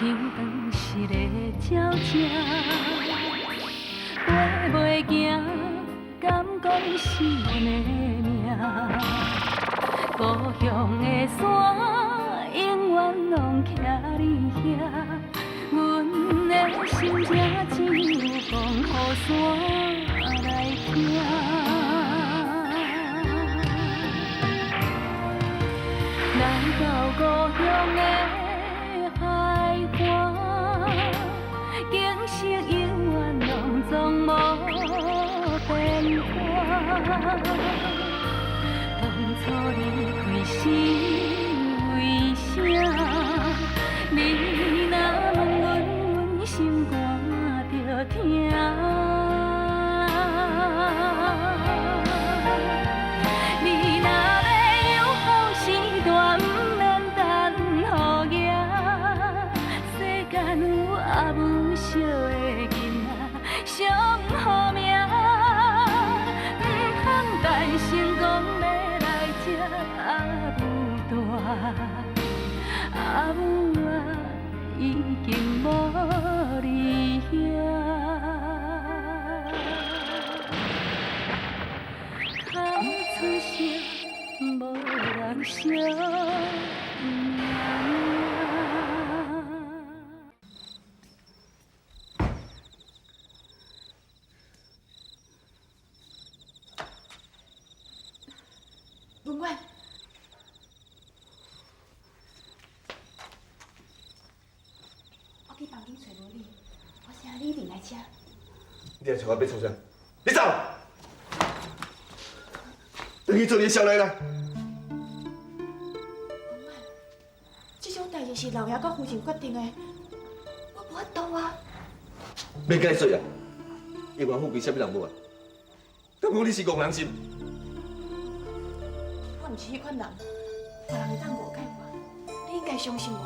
像斷食的鳥隻，飛袂行，敢講是阮的命？故鄉的山永遠攏徛佇遐，阮的心情只有講予山來聽。來到故鄉的海岸，景色永遠攏總無變化。當初離開是為啥？你若問阮，阮心肝就疼。你若欲有好時代，毋免等雨行。世間有阿母惜的囡仔上好命，毋通等成功欲來接阿母大，阿母啊已經無佇遐。哭出聲，無人惜命。文婉，我去房間揣無你，我寫你一定來遮。你來揣我欲創啥？你走，轉去做你的少奶奶。文婉，這種代誌是老爺佮夫人決定的，我無法度啊。免解釋啊！永遠富貴，啥物人無愛？敢講你是戇人心？我毋是彼款人，別人會當誤解我，你應該相信我。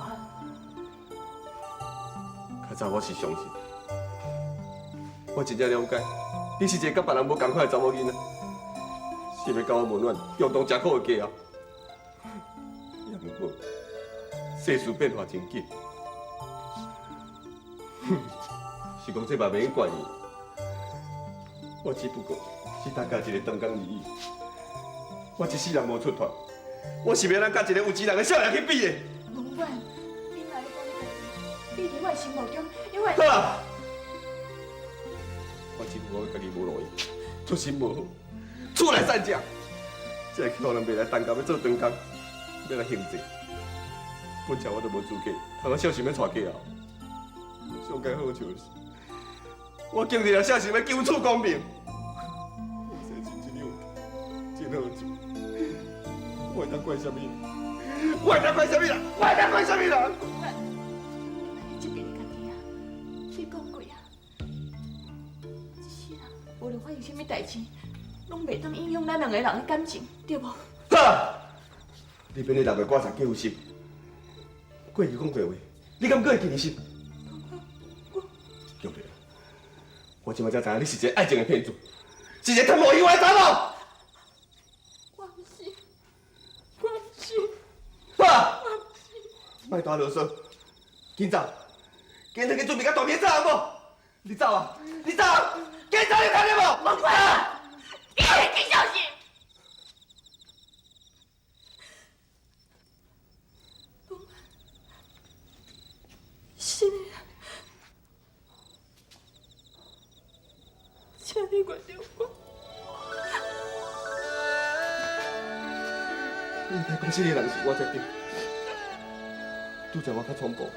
較早我是相信，我真正了解，你是一個佮別人無仝款的查某囡仔，是欲佮我溫暖共同食苦的家後。也毋過，世事變化真緊，是講這嘛袂用怪你，我只不過是大家一个長工而已。我一世人無出頭，我是欲按怎佮一个有錢人的少爺去比的？文婉，你若咧講你家己，你佇我的心目中永遠。好啦，我只不過家己無路用，出身無好，厝內散食，才會去予人賣來陳家欲做長工，欲來還債。本來我就無資格，通啊小心欲娶嫁後。上蓋好笑的是，我竟然也小心欲求取功名。這真真有真好笑。我會當怪啥物？我會當怪啥物人？我會當怪啥物人？你這邊你家己啊，你講過啊，這世人無論發生啥物代誌，攏袂當影響咱兩个人的感情，對無？好，你變咧六月歌冊結婚，過去講過話，你敢閣會記得心？我玉麗，我這擺才知影你是一個愛情的騙子，是一個貪慕虛榮的查某。我毋是，我毋是。好，莫大囉嗦，緊走，緊走去準備佮大明走好無？你走啊！你走，緊走你聽著無？文婉，你會記小心。文婉，是的，請你原諒我。應該講這個人是我才對，拄才我較衝動，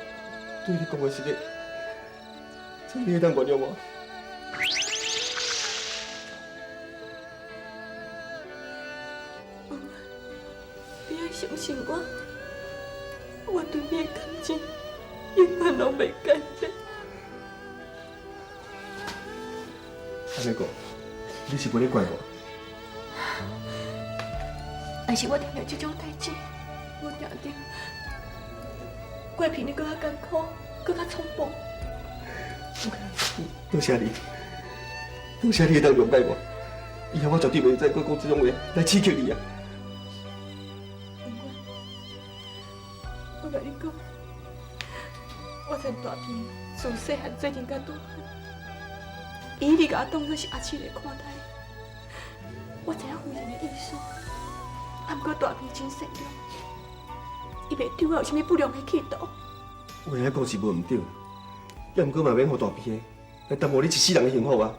對你講的是咧，請你會當原諒我。文婉，你愛相信我，我對你的感情永遠攏袂改變。按呢講，你是無咧怪我？但是我聽著這種代誌，我定定過比你閣較艱苦，閣較衝動。多謝你，多謝你會當諒解我，以後我絕對袂再閣講這種話來刺激你啊！文婉，我共你講，我我从大片自细汉做阵到大汉，伊一直共我当作是阿七来看待。我知影夫人的意思，啊，毋过大片真善良，伊袂对我有啥物不良的企图。话安讲是无毋对，也毋过嘛免予大片的来耽误你一世人的幸福啊！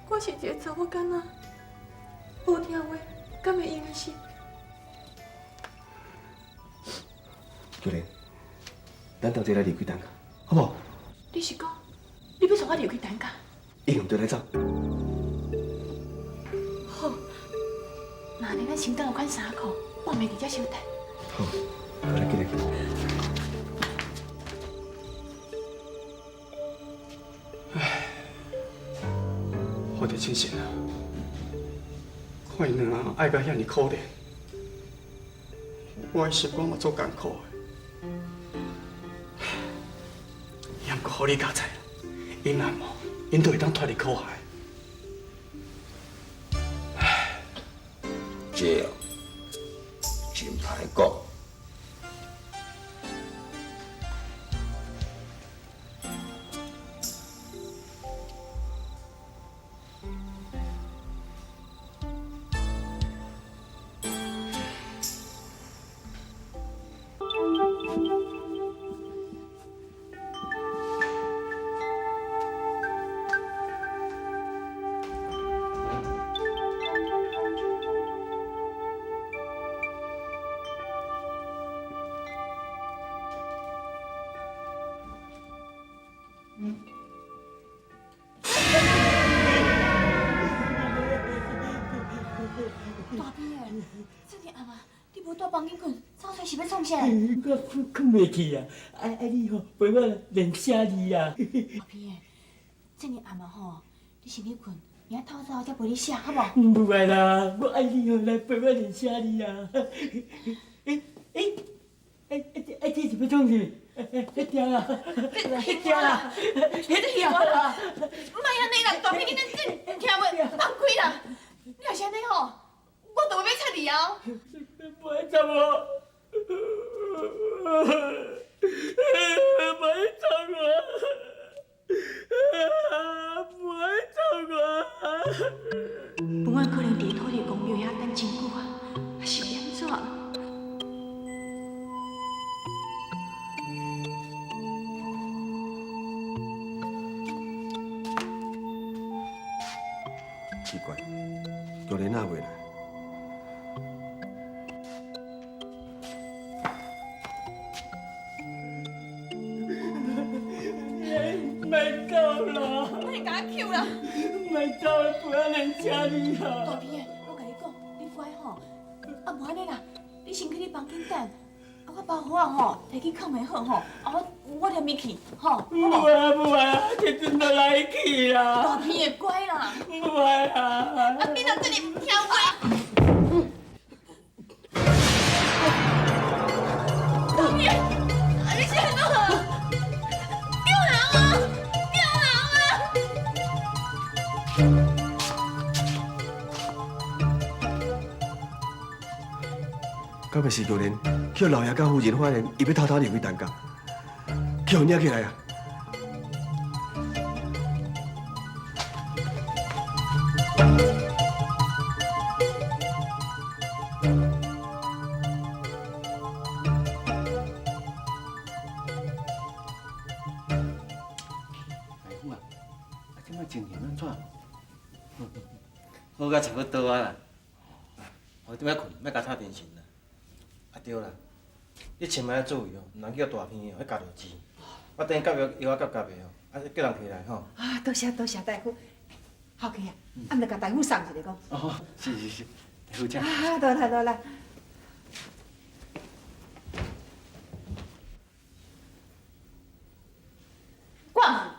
我是一个查某囡仔，无听话，敢会用的是？玉莲，咱同齐来离开陈家，好无？你是讲，你欲带我离开陈家？一定对来走。好，那按呢，咱先转来款衫裤，我袂伫遮相等。好，来，进来。唉，我伫清醒啊，看𪜶两人爱甲遐尔可怜，我的心肝嘛足艰苦的。也毋过予你佳哉，𪜶若无，𪜶就会当脱离苦海。唉，这哦，真歹讲。大边的，这尔暗啊，你无蹛房间睏，走出是欲创啥？我睏袂去啊！爱你吼陪我练写字啊！大边的，这尔暗啊吼，你先去睏，明仔透早我才陪你写，好无？无爱啦，我爱你吼来陪我练写字啊！欸，这是欲创啥？欸，疼啊！疼啊！疼啊！莫按呢啦，大边，你恁这听话，放开啦！你若是按呢吼，我就欲插你啊！莫插我！莫插我！莫插我！文案可能伫土地公庙遐等真久啊，是欲按怎？奇怪，玉莲哪袂来？莫走啦！莫共我抾啦！莫走，陪我练写字啊！大边的，我共你讲，你乖吼，啊无按呢啦，你先去你房间等，啊我包好啊吼，提去囥下好吼，啊我踮伊去吼。无啊无啊，这阵就来去啦！大边的乖啦！无爱啦！啊你若这尔毋听话。大边，啊你是按怎？救人啊！救人啊！敢袂是玉莲去予老爷佮夫人发现，伊欲偷偷离开陈家，去予掠起来啊！大夫啊，啊，这摆情形按怎？好甲差不多啊啦。予踮遐睏，莫共吵精神啦。啊对啦，你千万爱注意哦，毋通去予大片的哦，彼咬著舌。我等下夹药药仔夹夹的吼，啊叫人提来吼。啊，多谢多谢大夫。好去啊，啊，毋著共大夫送一个讲。哦，是是是，大夫请。啊，多啦多啦。我问，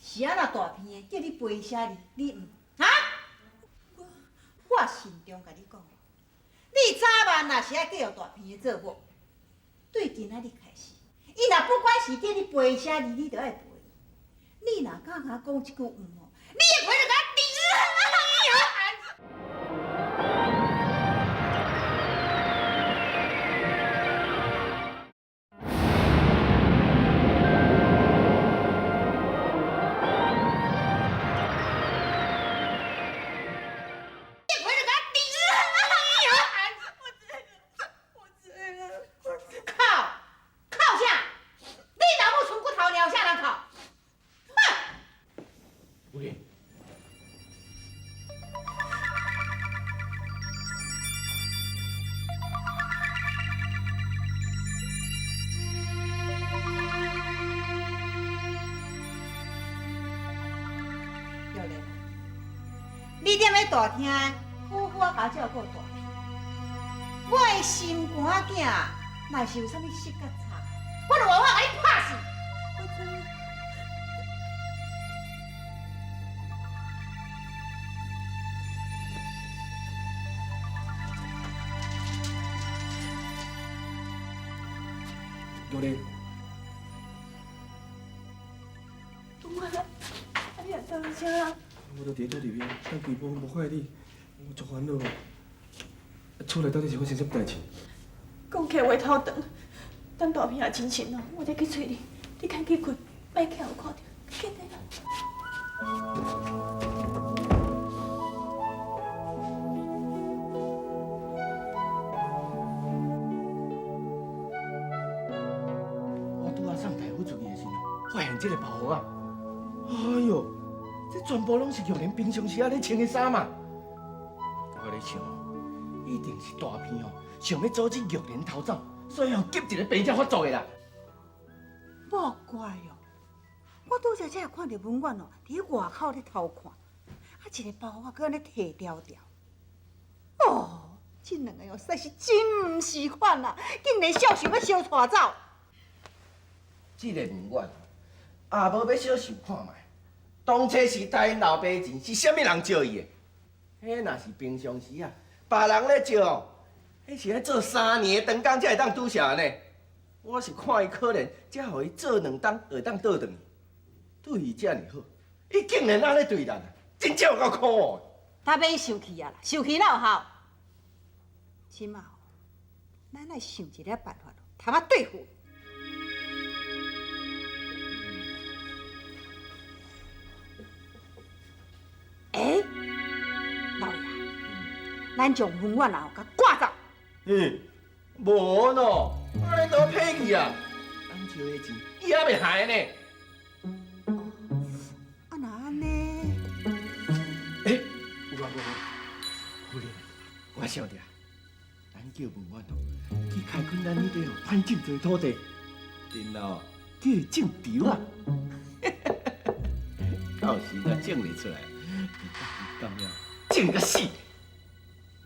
是按怎大片的叫你陪写字，你毋哈？我慎重共你讲，你早晚若是爱嫁予大片的做某，对今仔日开始，伊若不管是叫你陪写字，你就爱陪。你若敢共我讲一句毋吼，你的皮就共我撕。你踮咧大厅，好好啊，共我照顾大片。我的心肝仔囝，若是有啥物失甲差，我就活活共你拍死！我知影。玉莲。东啊，啊你也到遮啊？我都伫咧里边，等规晡无看见你，我足烦恼。厝内到底是发生啥物代志？讲起话头长，等大片也清醒哦，我再去揣你。你赶紧睏，莫去予我看著，紧的啦。我拄仔送大夫出去的时阵，发现这个包袱仔，哎哟，这全部拢是玉莲平常时仔咧穿的衫嘛。我咧想，一定是大片哦，想欲阻止玉莲逃走，所以哦急一个病才发作的啦。莫怪哦，我拄才才看著文远哦，伫外口咧偷看，啊一个包袱阁按呢提牢牢。哦，这两个哦，实在是真毋是款啊！竟然痟想欲相带走。这个文远也无欲小想看觅，当初是杀𪜶老爸钱，是啥物人招伊的？彼若是平常时啊，别人咧招哦，彼是爱做3年的长工才会当拄潲呢。我是看伊可怜，才予伊做2冬，会当倒转去。对伊遮尔好，伊竟然按呢对咱，真正有够可恶的。他免生气啊啦，生气哪有效？这马吼，咱爱想一个办法，通仔对付。欸，老爷，咱将文远啊，共赶走。嗯，无喏，按呢都撇去啊！咱借的钱，伊犹未还呢。啊，若按呢？欸，有啊无？夫人，我想著，咱叫文远哦，去开垦咱彼个哦歹种的土地，然后叫伊种稻啊。到时若种袂出来，就甲伊感了种甲死。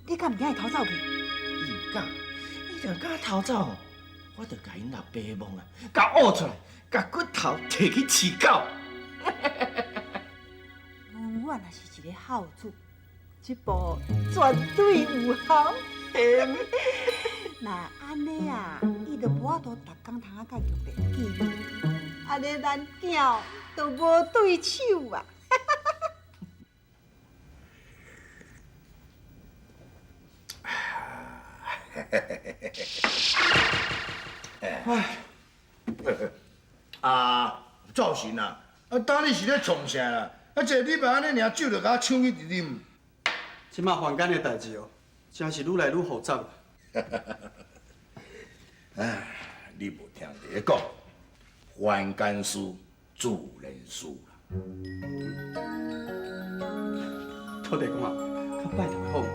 你敢毋惊伊逃走去？伊毋敢，伊若敢逃走，我就共𪜶老爸墓啊，共挖出来，共骨头提去饲狗。文远也是一个孝子，这步绝对有效。若按呢啊，伊就无法度逐工通仔佮玉莲见面，按呢咱囝就无对手啊。啊，灶神啊，啊，当你是咧创啥啦？啊，一个礼拜按呢尔酒就共我抢去直啉。这马凡间的代志哦，真是愈来愈复杂。唉，你无听伫咧讲，凡间事自然事啦。土地公啊，较拜托好无？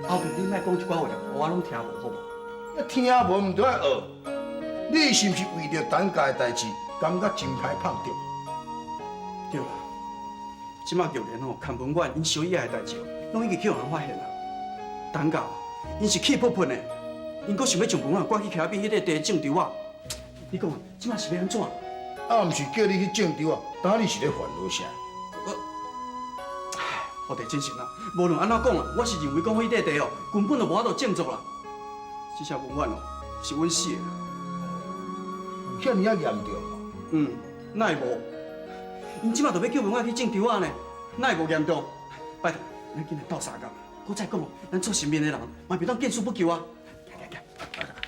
后面你莫讲这寡话，我拢听无好无？啊，听无毋著爱学。你是毋是为著陈家的代志，感觉真歹放著？对啦，这马玉莲吼，牵文远𪜶小姨仔的代志，拢已经去予人发现啦。陈家，𪜶是气噗噗的，𪜶阁想欲将文远赶去徛边彼个地种稻仔。你讲，这马是欲按怎？啊，毋是叫你去种稻仔，当你是咧烦恼啥？我地真神啊，无论按怎讲啊，我是认为讲彼块地哦，根本就无法度种作啦。这下文远哦，是阮死的。有遐尔仔严重哦？嗯，哪会无？𪜶这马就欲叫文远去种稻仔呢，哪会无严重？拜托，咱紧来斗相共。阁再讲哦，咱做身边的人嘛袂当见死不救啊！来来来，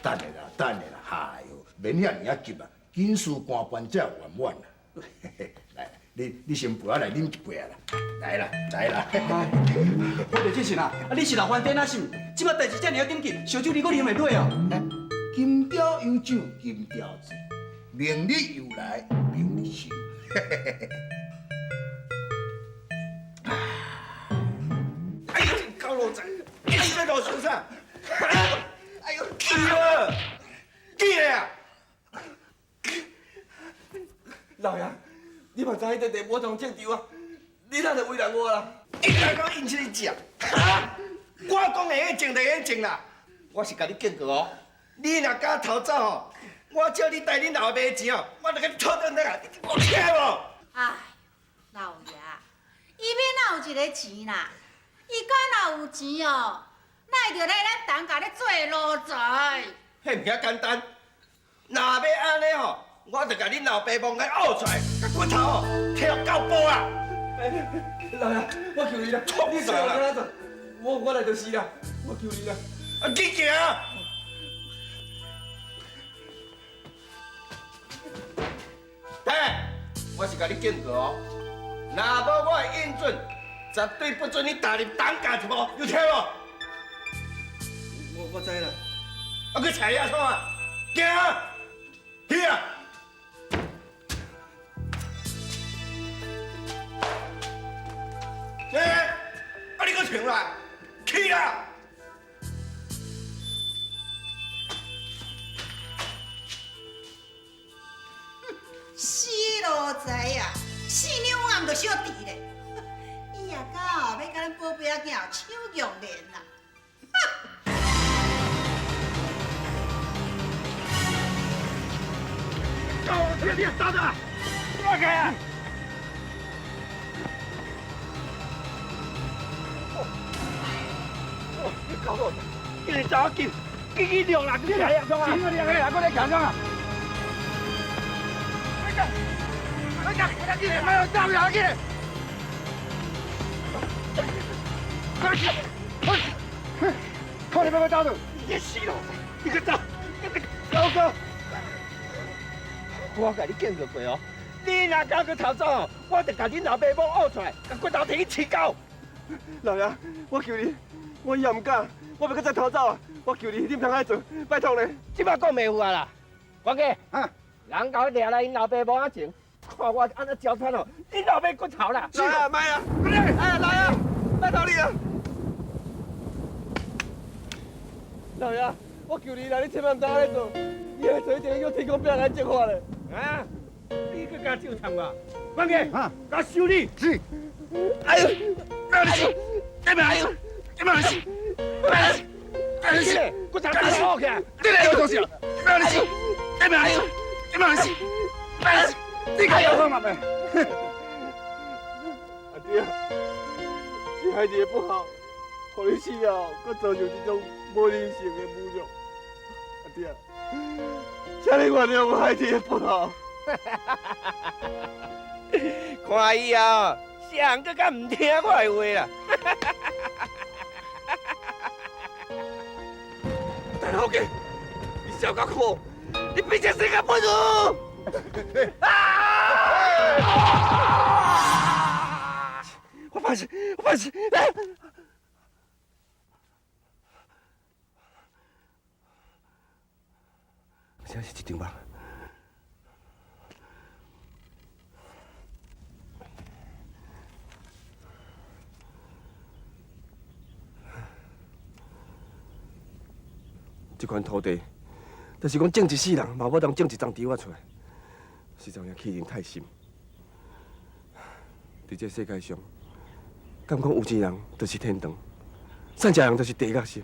等下啦，等下啦，哎哟，免遐尔仔急啊，紧事官办才有圆满啦。来，你先陪我来啉一杯啊啦，来啦，来啦。我就这是啦，啊你是老翻颠啊是毋？这马代志遮尔仔紧急，烧酒你阁啉会落哦？金雕有酒金雕醉，明日又来明日收。哎呦，高老仔，你在搞啥？哎呦，起了，起来啊！老爷，你嘛知彼块地无通种稻啊？你哪会为难我啦？应该讲应这食，哈？我讲会用种就会用种啦，我是共你警告哦，你若敢逃走哦，我叫你带恁老爸的钱哦，我就共你讨转来啊！你有听无？哎，老爷，伊欲哪有一个钱啦？伊敢若有钱哦，哪会著来咱陈家咧做奴才？彼毋遐简单，若欲按呢吼，我就共恁老爸摸共挖出来，共骨头哦，提予狗哺啊！老爷，我求你啦，你千万莫按呢做，我来就是啦，我求你啦，啊，紧行！哎，我是共你警告哦，若无我的允准，绝对不准你踏入陈家一步，有听无？我知啦。啊，阁揣遐创啊？行，去啊！欸，啊你阁唱啦？去啦！死奴才啊，四两暗就小挃咧。伊也敢哦，欲共咱宝贝仔囝抢玉莲啦！高铁，你走的，我开啊！哦，你搞到，你走紧，紧紧量啦，你来啊，创啊！紧啊，量啊，我来行创啊！快点，快点，快点，走啦，紧！快点，快！看你欲欲走倒？你死咯！你阁走，你阁走走！我共你警告过哦，你若敢阁逃走哦，我就共恁老爸母挖出来，共骨头提去饲狗。老爷，我求你，我以后毋敢，我袂阁再逃走啊！我求你，你毋通按呢做，拜托咧。这摆讲袂有啊啦，关家，人共我掠来𪜶老爸母仔前，看我按怎糟蹋哦，恁老爸骨头啦！来啊，莫啊，哎，来啊，拜托你啊！老爷，我求你啦，你千万毋通按呢做，你按呢做一定叫天公伯来责罚咧。啊！你阁敢纠缠我？关家，共我修理！是。哎呦！哎呦！哎呦！哎呦！哎呦！骨头好起来！你来做啥？哎呦！哎呦！哎呦！哎呦！你敢要创嘛袂？阿爹，是孩子不好，予你死后，阁遭受这种无人性的侮辱。阿爹，请你原谅我孩子的不好。看以后，谁人阁敢毋听我的话啦？陈老家，你小够苦，你比这世界不如。啊！我怕死，我怕死！这是一场梦。这款土地，就是讲种一世人，嘛无当种一丛稻仔出来，实在有影欺人太甚。伫这世界上，敢讲有钱人就是天堂，散食人就是地狱是？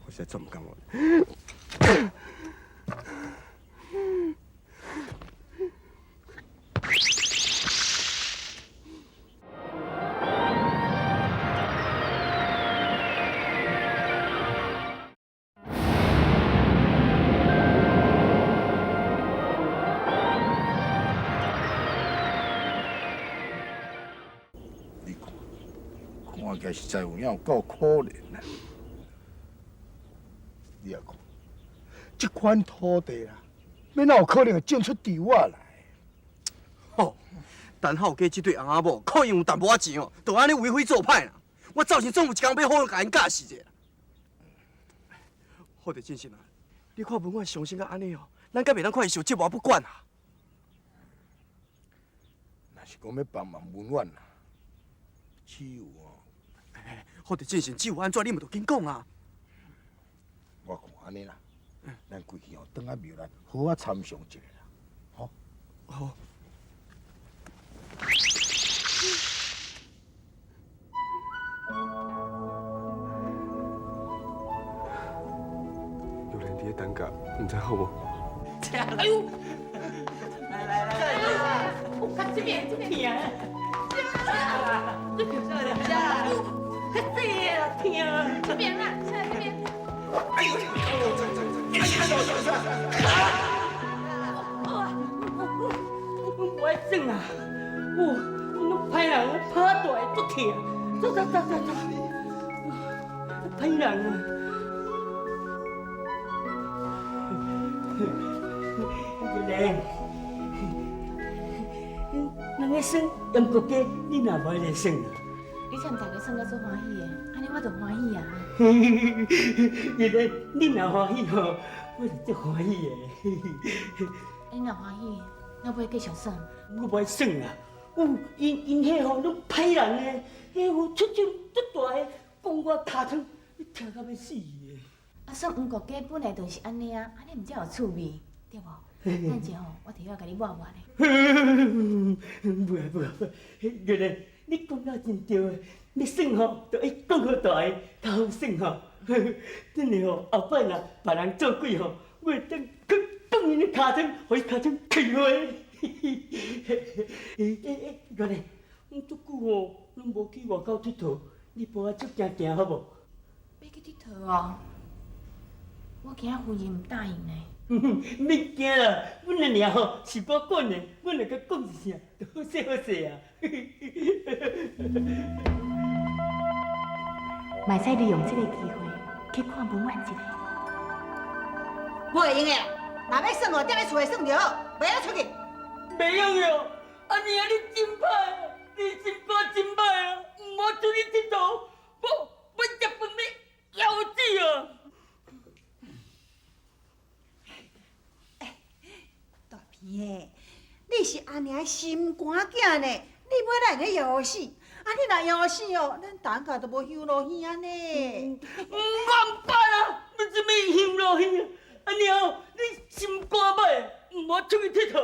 我实在足毋甘愿。你看，看起来实在有影有够可怜啊！你也看，这款土地啦，欲哪有可能会种出稻仔来？吼，陈浩基这对翁仔某，可能有淡薄仔钱哦，就按呢为非作歹啦。我走时总有一工欲好好共𪜶教示者。好佇进生啊，你看文婉伤心到按呢哦，咱敢袂当看伊受折磨不管啊？若是讲欲帮忙文婉啊，只有哦，好佇进生，只有按怎，你嘛著紧讲啊！我看按呢啦，咱规气哦，转仔庙内好好参详一下啦，吼。好。知好無？哎呦！來來來來，較這邊這邊疼，這邊較濟啦疼，這邊啦，下來這邊。哎呦！我愛耍啊！哦，攏歹人拍大的足疼，走走走走走，歹人啊！玉蓮，人咧耍鹽焗雞，你若無愛來耍啊？你參大家耍甲足歡喜的，按呢我就歡喜啊！玉蓮，你若歡喜吼，我就足歡喜的。你若歡喜，那欲繼續耍？我無愛耍啊！有𪜶𪜶彼吼攏歹人的，彼有出手足大个，講我尻川，疼甲欲死的。啊，耍黃國雞本來就是按呢啊，按呢毋才有趣味，對無？等者吼，我提藥共你抹抹咧。無啊無啊，玉蓮，你講得真對的，欲耍吼，就愛講好大个，較好耍吼。等下吼，後擺若別人做鬼吼，我會當去放𪜶的尻川，予伊尻川開花。欸欸，玉蓮，阮足久吼，攏無去外口𨑨迌，你陪我出行行好無？欲去𨑨迌哦？我驚夫人毋答應呢。免驚啦，阮阿娘吼是我管的，阮會佮講一聲，就好勢好勢啊。嘛會使利用這个機會去看文婉一下。無會用的啦，若欲耍哦，踮咧厝內耍就好，袂使出去。袂用的哦，阿娘你真歹，你心肝真歹啊！毋好出去𨑨迌，我欲食飯欲枵死啊！欸，大鼻的，你是阿娘的心肝囝呢，你欲哪會用枵死？啊，你若枵死哦，咱陳家就無香爐耳呢。我毋管啊，欲啥物香爐耳啊？阿娘，你心肝歹，毋好出去𨑨迌。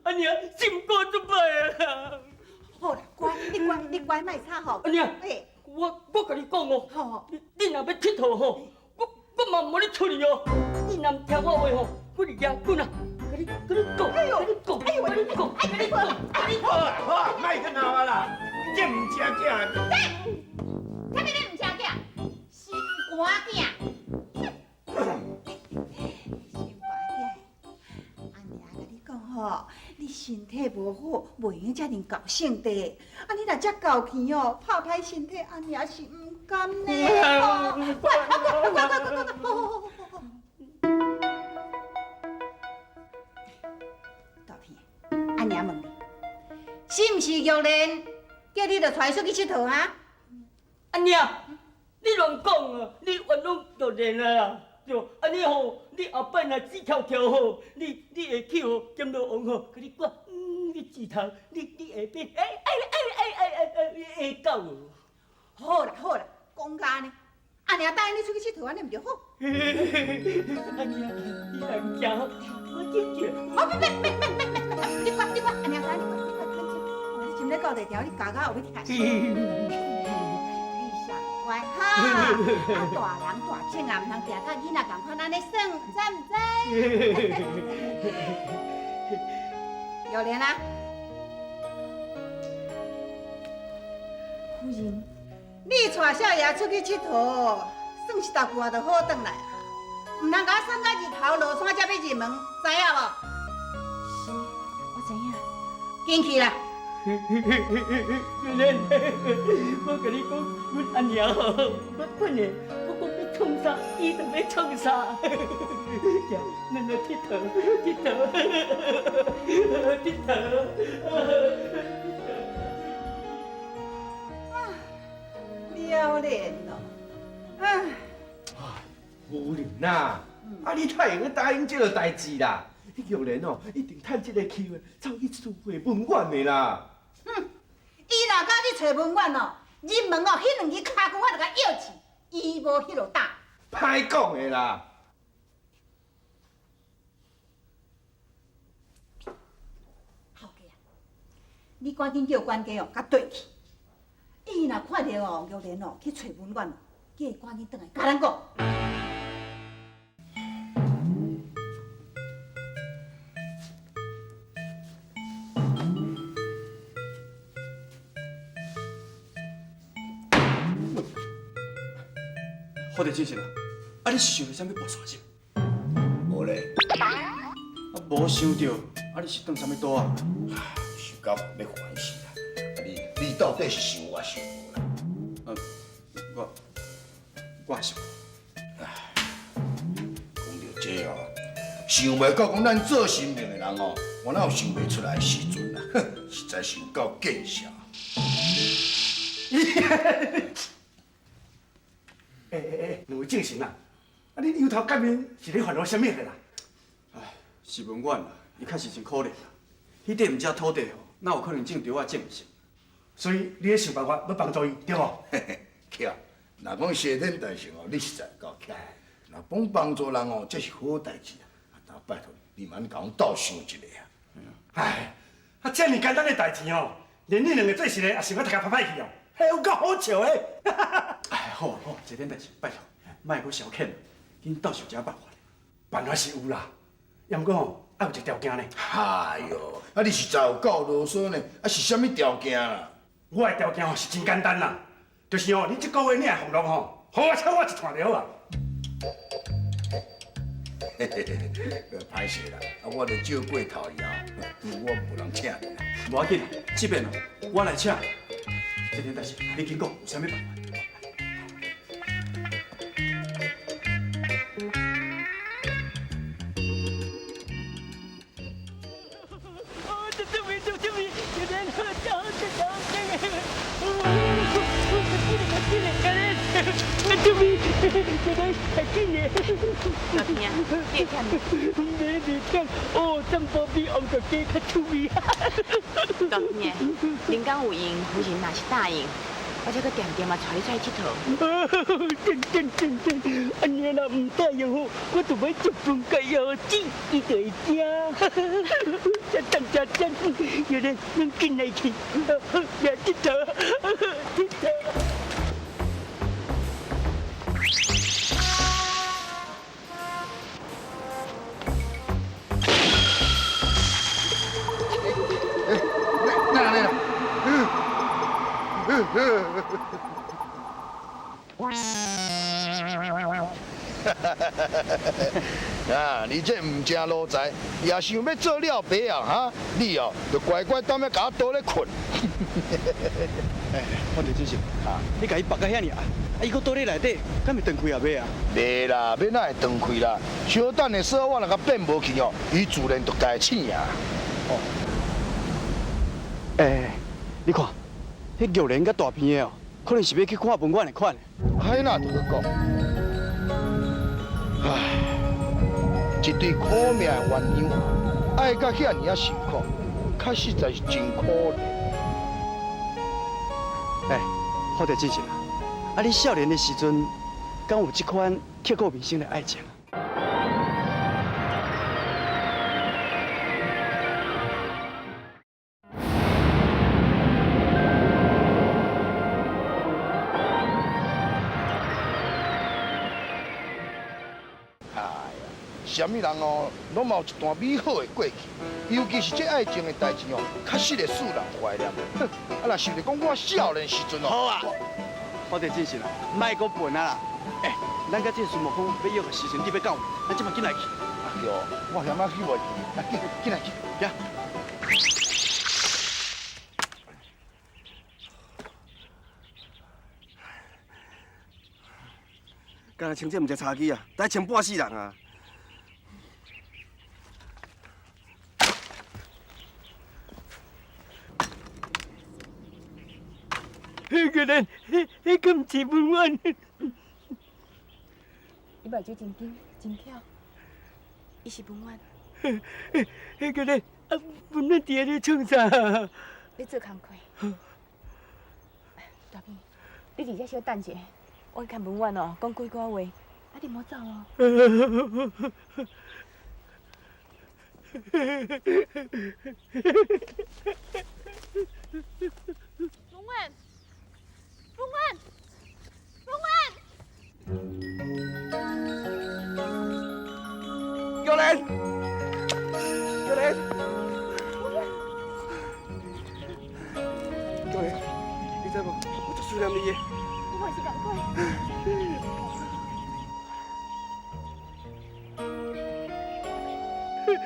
阿娘心肝足歹啊！好啦，乖，你乖，你乖，莫吵吼。阿娘，我共你講哦，你若欲𨑨迌吼，我嘛毋予你出去哦。你若毋聽我話吼，我就舉棍啊，共你講，共你講，共你講，共你講。好啊好啊，莫閣鬧啊啦，這毋成囝。啥物咧毋成囝？心肝囝。心肝囝，阿娘共你講吼，你身體無好，袂用遮爾厚性地。啊，你若遮厚氣哦，拍歹身體，阿娘是毋甘呢。乖，啊乖，乖乖乖乖乖，好好好好好。大片，阿娘問你，是毋是玉蓮叫你著帶伊出去𨑨迌啊？阿娘，你亂講啊！你冤枉玉蓮啊啦！對，按呢吼，你後擺若死翹翹吼，你會去予閻羅王吼，共你掛你指頭，你下邊哎哎哎哎哎哎會到無？好啦好啦，講甲按呢，阿娘答應你出去𨑨迌，按呢毋就好？阿娘，你若毋行，我真正……哦，免免免免免免，你乖你乖，阿娘知你乖你乖，你穿咧到地條，你咬到後尾疼死。乖哈，啊大人大種啊，毋通定佮囡仔仝款按呢耍，知毋知？玉蓮啊，夫人，你帶少爺出去𨑨迌，算一大久啊，就好轉來啊，毋通共我耍到日頭落山才欲入門，知影無？是，我知影。緊去啦！玉蓮，我共你講，阮阿娘吼，我管的，我講欲創啥，伊就欲創啥。行，咱來𨑨迌，𨑨迌，𨑨迌。啊，了然咯，唉。夫人啊，啊你太會用答應這个代誌啦？玉蓮哦，一定趁這个機會走去私會文婉的啦。哼，伊若敢去揣文婉哦，入門哦，彼兩支跤骨我就共搖去，伊無彼落膽。歹講的啦。好家啊，你趕緊叫管家哦，共綴去。伊若看著哦，玉蓮哦去揣文婉哦，叫伊趕緊轉來共咱講。好佇精神啊！啊，你是想著啥物跋山是？无咧。啊，无想著，啊，你是当啥物桌啊？想到欲烦死啦！啊，你到底是想我想无啦？我想。讲著这哦，想袂到讲咱做神明的人哦，我哪有想袂出来的时阵啊？哼，实在是有够见笑。欸欸欸，两位正神啊，啊你油头革面是咧烦恼啥物啦？唉，是文远啦，伊确实真可怜啦。彼块毋只土地吼，哪有可能种稻仔种成？所以你咧想办法欲帮助伊，对无？嘿嘿，巧，若讲齐天大圣哦，你实在够巧。若讲帮助人哦，这是好代志啊。啊，但拜托你，你嘛共阮斗想一下啊。唉，啊，遮尔简单的代志哦，连恁两个做事的也想欲头壳歹歹去哦，彼有够好笑的。哎，好啊好啊，齐天大圣，拜托，莫阁消遣，紧斗想一下办法。办法是有啦，也毋过吼，爱有一个条件呢。哎哟，啊你实在有够啰嗦呢，啊是啥物条件啦？我的条件吼是真简单啦，就是吼，恁这个月领的俸禄吼，予我抽我一串就好啊。嘿嘿嘿，歹势啦，啊我著借过头以后，我无人请你啦。无要紧，这边哦，我来请。齐天大圣，你紧讲，有啥物办法？大片，你会忝无？袂忝，哦，藏宝比王国鸡较趣味。大片，恁讲有闲，夫人若是答应，我才阁恬恬仔带你出去𨑨迌。真真真真，按呢若毋答应吼，我就欲食饭共腰子，伊就会惊。真真真真，玉莲，咱紧来去，来𨑨迌，𨑨迌。啊！你这毋成奴才，也想欲做了爸啊？哈！你哦，就乖乖踮咧共我倒咧睏。哎，我伫真是，你共伊縛甲遐尔啊，啊伊阁倒咧内底，敢会断开也袂啊？袂啦，欲哪会断开啦？小等下说，我若共变无去哦，伊自然就家醒啊。哦。欸，你看，彼玉莲佮大片的哦，可能是欲去看文远的款。彼哪就阁讲？唉，一对苦命的鸳鸯，爱甲遐尔仔辛苦，确实在是真可怜。欸，好佇真实啊！啊，你少年的时阵，敢有这款刻骨铭心的爱情？啥物人哦，拢嘛有一段美好的过去，尤其是这爱情的代志哦，确实会使人怀念。哼，啊，若想著讲我少年时阵哦，好啊，我伫真实啦，莫阁笨啊啦。欸，咱佮这个孙悟空欲约的时阵，你欲到，咱这马紧来去。啊对，我嫌仔去袂记，来紧紧来去，行。敢若穿这毋是柴机啊，得穿半死人啊！彼个人，彼个毋是文远。伊目睭真金，真巧，伊是文远。彼个人，啊，文远伫咧创啥？咧做工课。大片，你伫遮小等一下，我去共文远哦讲几句话，啊，你莫走哦。文远。文远，文远，玉莲，玉莲，玉莲，你知无？我足思念你的。我嘛是仝款。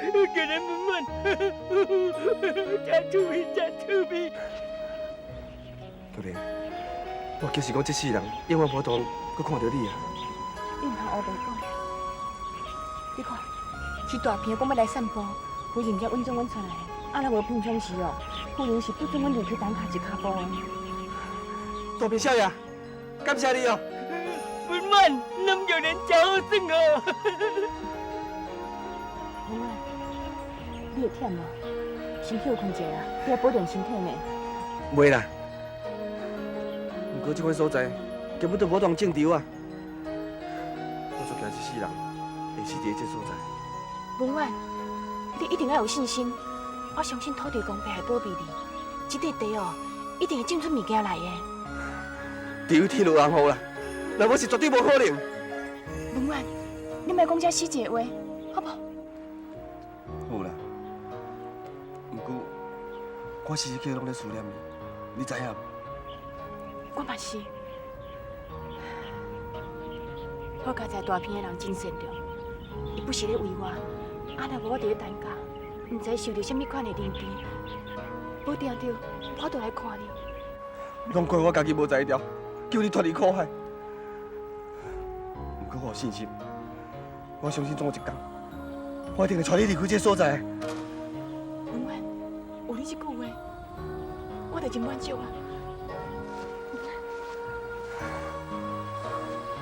玉莲文婉，真趣味，真趣味。玉莲，我其实讲这世人永远无当阁看著你啊！你毋通乌白讲。你看，是大片讲欲来散步，夫人才允准阮出来。啊，若无平常时哦，夫人是不准阮离开担跤一跤步的。大片少爷，感谢你哦。文婉，咱玉莲真好耍哦。文婉，你会忝无？先歇睏一下啊，你爱保重身体呢。袂啦，毋过这款所在根本就无当种稻啊！我足惊这世人会死伫这所在。文婉，你一定要有信心，我相信土地公伯会保庇你，这块地哦，一定会种出物件来的。除非天落红雨啦，若无是绝对无可能。文婉，你莫讲这死寂的话，好无？好啦，毋过我时时刻拢咧思念你，你知影无？我嘛是。好佳哉大片的人真善良，伊不是咧为我，啊若无我伫咧担家，毋知受著啥物款的凌迟，无定著我都来看你。拢怪我家己无才调，救你脱离苦海。毋过我有信心，我相信总有一天，我一定会带你离开这个所在。文婉，有你这句话，我就真满足啊。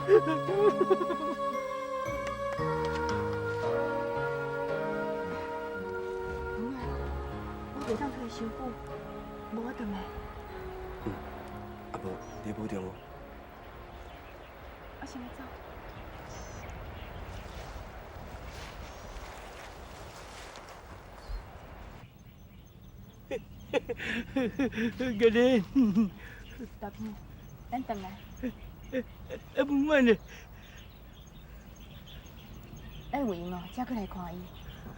文婉，我袂当出来伤久，无我转来。嗯，啊无，你保重哦。我先欲走。玉莲，大片，咱转来。啊，文婉呢？咱有闲哦，才阁来看伊。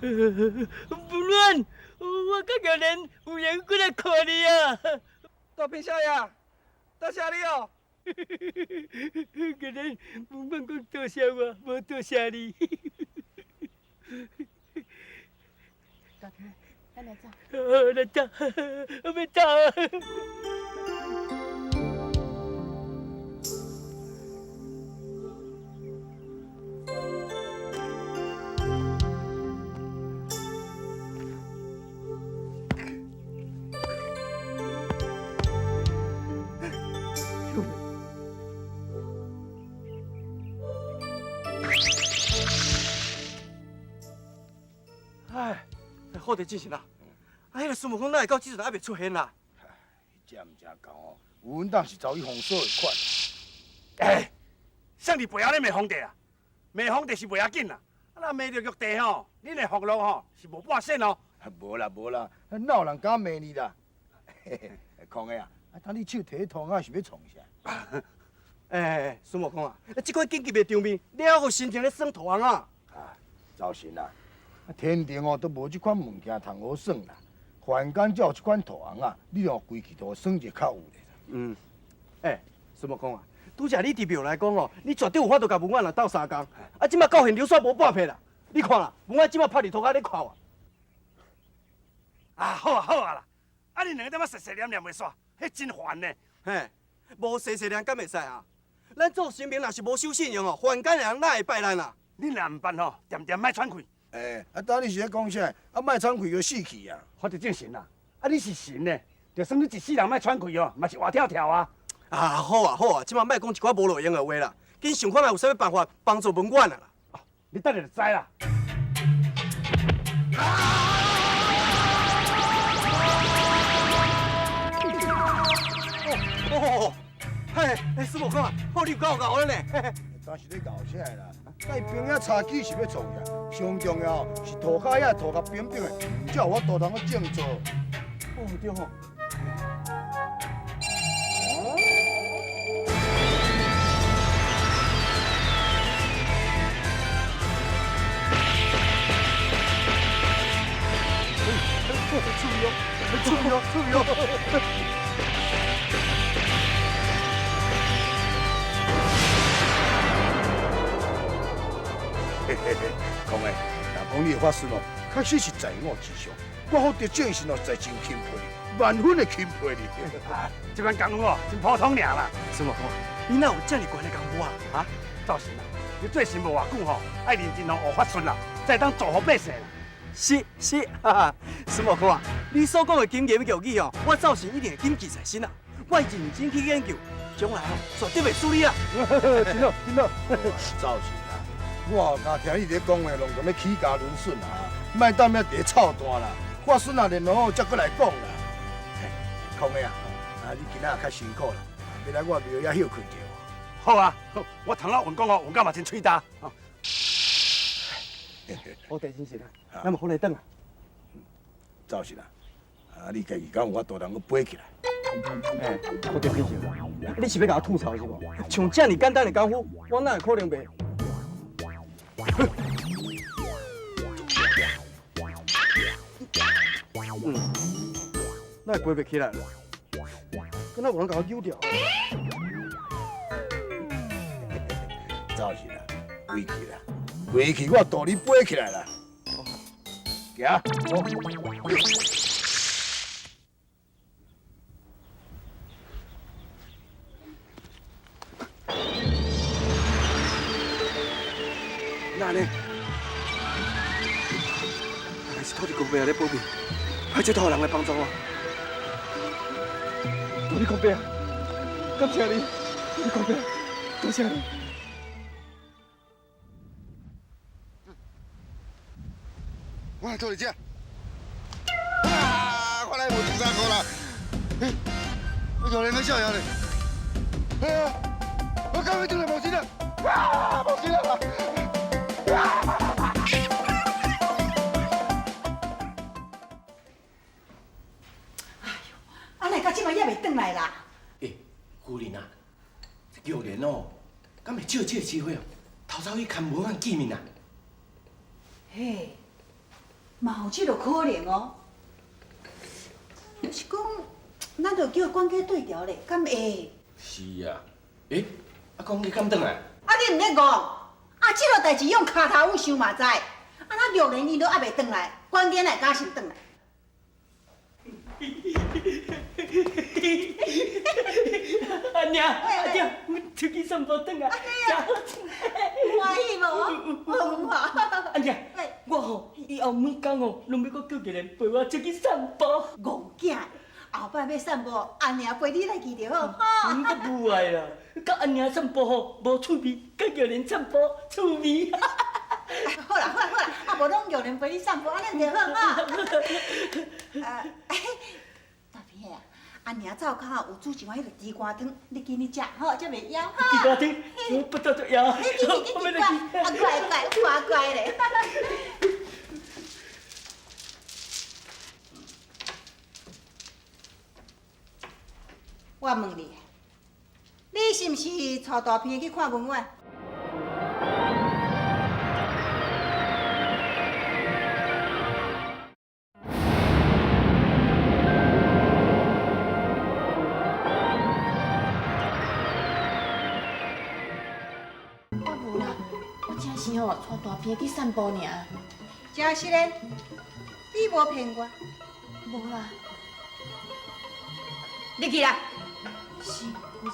文婉，我佮玉莲有闲阁来看你啊！大片少爷，多谢你哦。玉莲，文婉讲多谢我，无多谢你。大片，咱来走。来走，我欲走。哎，好地进行啦！啊，彼个孙悟空哪会到这阵还袂出现啦？这毋正讲哦，有阮当是遭遇封锁的款。哎，谁伫背后咧骂皇帝啊？骂皇帝是袂要紧啦，啊，若骂著玉帝吼，恁的福禄吼是无半仙哦。无啦无啦，哪有人敢骂你啦？嘿嘿，空的啊，啊，当你手提汤仔是欲创啥？哎，孙悟空啊，这款紧急的场面，你犹有心情咧耍土翁仔？啊，走神啦！天顶哦，都无这款物件通好耍啦，凡间才有这款土翁仔，你哦规气都耍者较有咧。嗯，欸，孙悟空啊，拄才你伫庙来讲哦，你绝对有法度共文婉啊斗相共。啊，这马到现场煞无半撇啦。你看啦，文婉这马拍伫涂跤咧哭啊。啊，好啊好啊啦，啊恁两个踮遐细细念念袂煞，彼真烦呢。嘿，无细细念敢会使啊？咱做神明若是无守信用哦，凡间的人哪会拜咱啊？恁若毋办吼，恬恬莫喘气。欸，啊，当你是咧讲啥？啊，莫喘气就死去啊！我就正神啦，啊，你是神呢，就算你一世人莫喘气哦，嘛是活跳跳啊！啊，好啊好啊，这马莫讲一寡无路用的话啦，紧想看觅有啥物办法帮助文婉啊啦！你等下就知啦。哦，嘿，欸，孙悟空啊，好你有够𠢕的呢！当时咧𠢕啥啦？带兵仔插旗是欲创啥？上重要是涂跤遐涂较平平的，才有法度通去种作。哦，对吼。注意哦，注意哦，注意哦！嘿嘿嘿，空的，若讲你会法术哦，确实是在我之上。我好得奖时哦，实在真钦佩你，万分的钦佩你。这款功夫哦，真普通尔啦。孙悟空，你哪有这么悬的功夫啊？哈，灶神啊，你做神无偌久吼，爱认真哦学法术啦，才会当造福百姓啦。是是，哈哈，孙悟空啊，你所讲的金言玉语哦，我灶神一定会谨记在心啊。我会认真去研究，将来哦，绝对袂输你啊！真好，真好。灶神啊，我敢听你咧讲的，拢咁欲起家轮笋啊，莫踮遐伫咧操蛋啦。法术若练好，才阁来讲啦。嘿，空的啊，啊，你今仔较辛苦啦，欲来我庙遐歇睏著。好啊，好，我头仔运功哦，运到嘛真喙焦。好，地精神啊，咱嘛好来转啊。灶神啊，啊，你家己敢有法度通阁飞起来？哎，我对精神，你是欲共我吐槽是无？像这尔简单的功夫，我哪会可能袂？嗯，哪会飞袂起来？敢若有人共我揪掉？灶神啊，飞去啦，飞去，我带你飞起来啦。行。哪呢？大概是土地公伯咧保庇，派这套人来帮助我。土地公伯，感谢你，土地公伯，多谢你。我来倒伫遮。啊！我来无穿衫裤啦。欸，我玉莲在少爷咧。哎呀，我敢要转来无钱啦！啊，无钱啦！啊，哪到这摆犹未转来啦？欸，夫人啊，这玉莲哦，敢会借这个机会哦，偷走去牵文案见面啊？嘿，嘛有这个可能哦。是讲，咱著叫管家对调咧，敢会？是啊，欸，啊，管家敢转来？啊，你毋免讲，啊，这个代志用跤头趺想嘛知。啊，那玉莲伊都犹未转来，管家哪会敢先转来？阿娘，阿娘，阮出去散步转来，真好欢喜无？有啊。阿娘，我吼以后每工吼拢欲阁叫玉莲陪我出去散步。戆囝，后摆欲散步，阿娘陪你来去就好。吼。阮阁无爱啦，佮阿娘散步吼无趣味，佮玉莲散步趣味。好啦好啦好啦，啊无拢玉莲陪你散步，按呢就好哈。啊，大皮啊，阿娘灶跤有煮一碗彼个猪肝汤，你紧去食，好，才袂枵哈。猪肝汤，我不得就枵。你紧紧紧乖，啊乖乖，乖乖咧。我问你，你是毋是带大片去看文远？我无啦，我真是吼带大片去散步尔。真实的，你无骗我。无啦。你起来。是，夫人。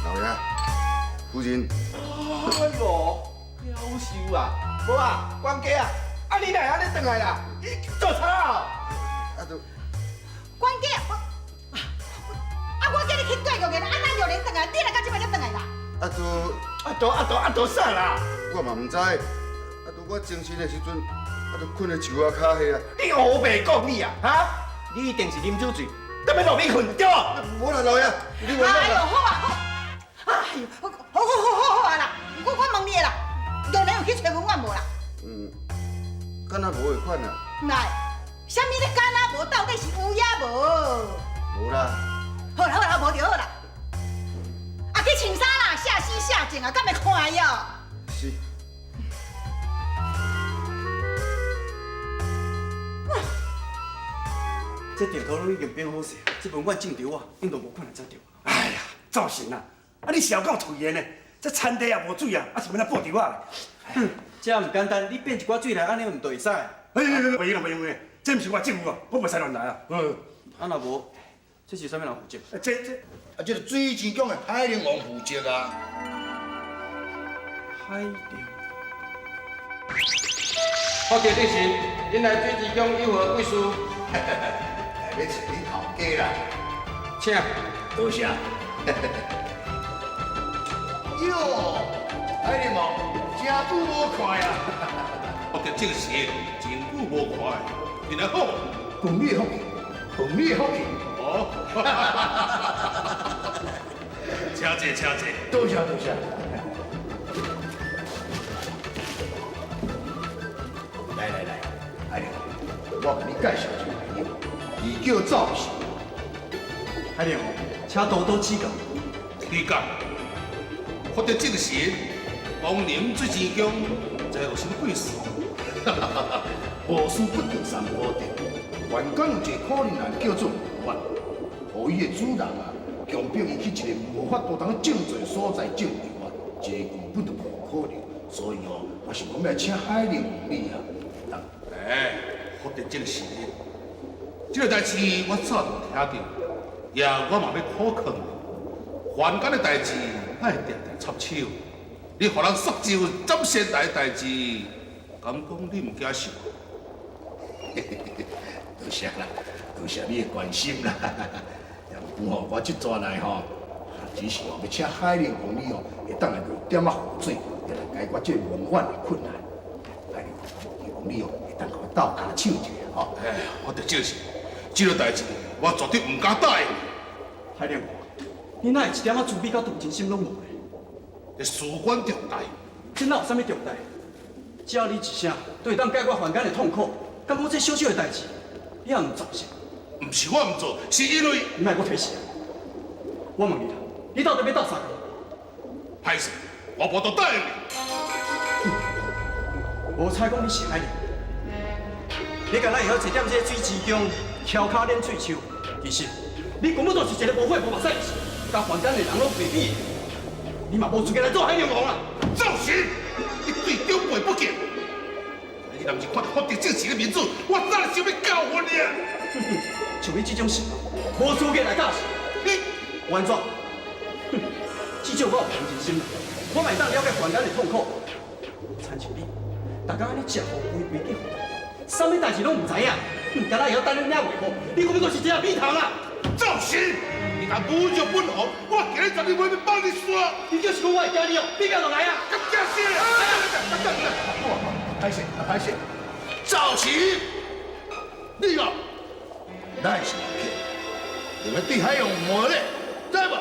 老爷，夫人。哎呦，夭寿啊！无啊，管家啊，啊你哪会按呢转来啦？你做啥啊？啊都。管家，我啊我叫你去缀玉莲，啊哪玉莲转来，你来到这摆才转来啦？啊都啊都啊都啊都啥啦？我嘛毋知，啊都我精神的时阵，啊都睏佇树仔跤下啊。你乌白讲你啊，哈？你一定是啉酒醉，踮咧路边睏对无？无啦，老爷，你哎呦，好啊好，哎呦，好好好好好啊啦！我问你的啦，玉莲有去揣文婉无啦？嗯，敢若无彼款啊？来，啥物咧？敢若无，到底是有也无？无啦。好啦好啦，无就好啦。啊，去穿衫啦，下死下贱啊，敢会看伊哦？是。這地圖攏已經變好勢，這文苑種稻啊，應當無困難才對。哎呀，灶神啊，啊你是有夠隨緣的，這田地也無水啊，啊是欲按怎播稻啊？哼，這毋簡單，你變一寡水來，按呢毋就會使？哎，袂用袂用的，這毋是我職務啊，我袂使亂來啊。嗯，啊若無，這是啥物人負責？這啊，這個水晶宮的海陵王負責啊。海陵。福德正神，恁來水晶宮有何貴事？來欲揣恁頭家啦。請。多謝。喲，海陵王，真久無看啊！福德正神，真久無看，平安好。奉你的福氣，奉你的福氣。哦，請坐，請坐。多謝多謝。來來來，海陵王，我共你介紹一个朋友，伊叫灶神。海陵王，請多多指教。指教。福德正神，光臨水晶宮，知有啥物貴事？無事不登三寶殿。凡間有一个可憐人叫做文媛，予伊的主人啊，強迫伊去一个無法度通種作所在種稻啊，這根本就無可能。所以哦，我想講欲來請海陵王你啊。哎，福德正神，這個代誌我早就聽著，也我嘛欲苦勸你。凡間的代誌，莫定定插手。你予人索咒斬仙台的代誌，敢講你毋驚受？多謝啦，多謝你的關心啦。也毋過吼，我這逝來吼，只是哦欲請海陵王你哦，會當來落點仔雨水，來解決這文苑的困難。海陵王，希望你哦會當共我鬥跤手一下吼。哎，福德正神，這个代誌我絕對毋敢答應。海陵王，你哪會一點仔慈悲佮同情心攏無呢？這事關重大。這哪有啥物重大？只要你一聲，就會當解決凡間的痛苦。敢講這小小的代誌，你也毋做是？毋是我毋做，是因為你莫閣提示。我問你啦，你到底欲鬥相共？歹勢，我無法度答應你。無彩講你是海陵，你敢若會曉坐踮這个水晶宮，翹跤練喙鬚，其實你根本就是一个無血無目屎，佮凡間的人攏袂比的。你嘛無資格來做海陵王啦！灶神，你對長輩不敬。你若毋是看著福德正神的面子，我早就想欲教訓你啊！像你這種神，無資格來教示。你有按怎？哼，至少我有同情心，我嘛會當了解凡間的痛苦。親像你，逐工按呢食予肥肥去予，啥物代誌攏毋知影，哼，敢若會曉等恁領袂好，你根本就是一个米蟲啊！灶神，你敢侮辱本王，我今日絕對袂放你煞！你就是講我會驚你哦，你不要落來啊！敢驚死！歹勢，歹勢！灶神，你哦，咱是人客，你們對海洋無禮，知無？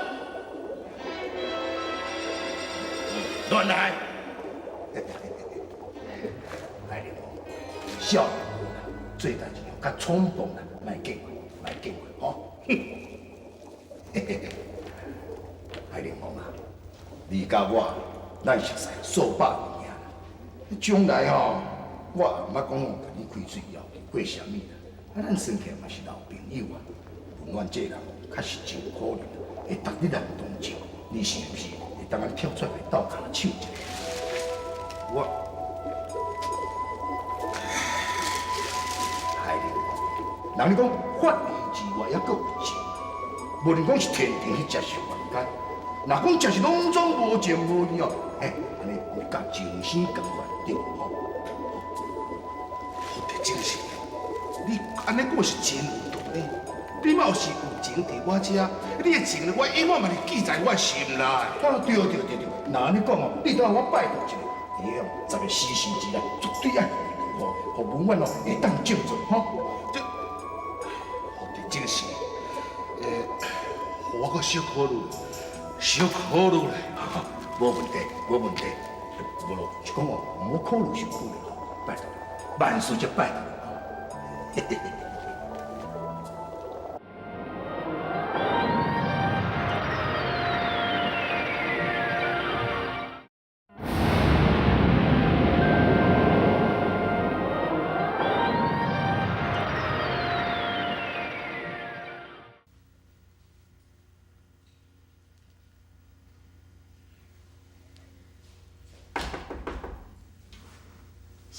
亂來！海陵王，少年做代誌較衝動啦，莫計較，莫計較，吼！海陵王啊，你佮我，咱熟似數百年啦。將來吼，我也毋捌講共你開喙要求過啥物啦。啊，咱算起來嘛是老朋友啊。文苑這个人確實真可憐，會值得人同情。你是毋是會當按呢跳出來鬥跤手一下？我海陵王，人咧講法理之外，猶閣有情。無論講是天庭，彼才是凡間。若講真是攏總無情無義哦，嘿，按呢會共情深甘願對無？福德正神，你按呢講是真有道理。你嘛有是有情佇我遮，你的情我永遠嘛是記在我心內。啊，對對對對，若按呢講哦，你當我拜託一下，佇個10月四時之內，絕對愛予予文苑哦會當種作吼。這福德正神，予我閣小考慮，小考慮咧。無問題，無問題。無咯，是講哦，毋好考慮傷久咧，拜託，萬事則拜託。嘿嘿嘿。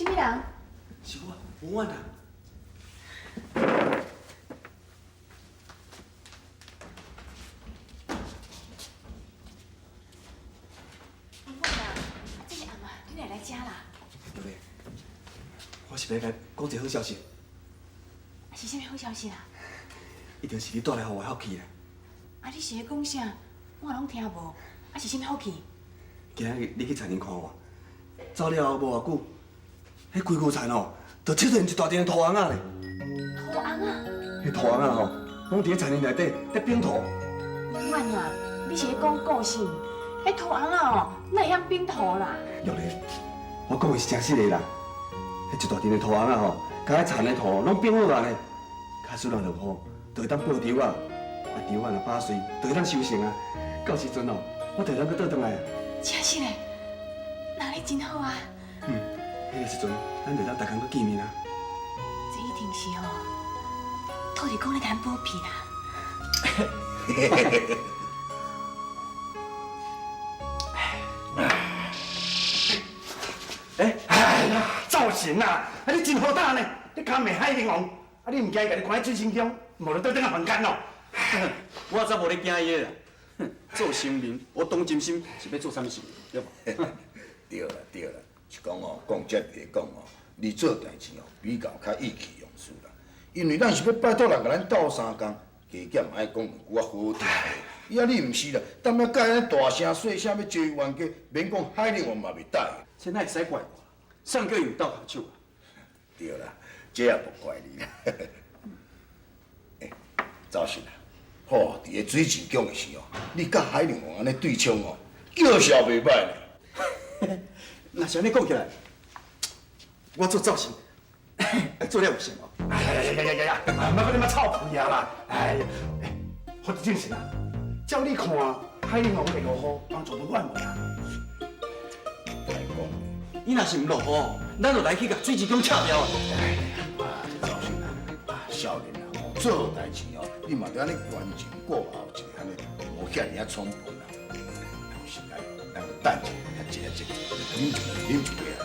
啥物人？是我，文婉啊。文婉啊，这个暗啊，你哪会来遮啦？对咧，我是欲来讲一个好消息。啊，是啥物好消息啦？一定是你带来予我的福气啦。啊，你是咧讲啥？我拢听无。啊，是啥物福气？今仔日你去田里看我，走了后无偌久，彼规牛田哦，就出现一大阵的土翁仔咧。土翁仔？彼土翁仔吼，拢伫咧田里内底咧变土。文婉啊，你是咧讲故事？彼土翁仔哦，哪会晓变土啦？玉莲，我讲的是真实的啦。彼一大阵的土翁仔吼，共彼田的土拢变好啊咧。假使若落雨，就会当报稻啊，啊稻仔若饱穗，就会当收成啊。到时阵哦，我就会当阁倒转来啊。真实的，那你真好啊。嗯，彼个时阵，咱就当逐工阁见面啊。这一定是吼，土地公咧共咱保庇啦。哎，哎呀，灶神啊，啊你真好胆呢！你敢骂海陵王？啊你毋惊伊共你关喺水深中，无就倒转来凡间咯？我才无咧惊伊啦！做神明，我当真心是欲做啥物事，对无？对啦对啦，是讲哦，讲这个讲哦，你做代志哦，比较较意气用事啦。因为咱是欲拜托人共咱斗相共，加减嘛爱讲两句仔好听的。伊啊，你毋是啦，踮遐佮伊大声细声欲招伊冤家，免讲海陵王嘛袂答应。这哪会使怪我？谁叫伊有斗跤手啊？对啦，这也无怪你啦。欸，灶神啊，吼，伫个水晶宫的时候，你佮海陵王按呢对冲哦，叫嚣袂歹呢。若是按呢讲起来，我做灶神，做了有成哦。哎呀呀呀呀呀呀！莫阁你妈臭屁啊啦！哎呀，欸，福正神啊，照你看，海陵王会落雨帮助文婉无啦？伊若是毋落雨，咱就来去共水晶宫拆掉啊！啊，这灶神啊，少年人哦，做代志哦，你嘛著按呢悬前顾后一下，按呢，无遐尔仔冲动啦。有时间，咱就等一下，较静一静，啉一杯，啉一杯啊！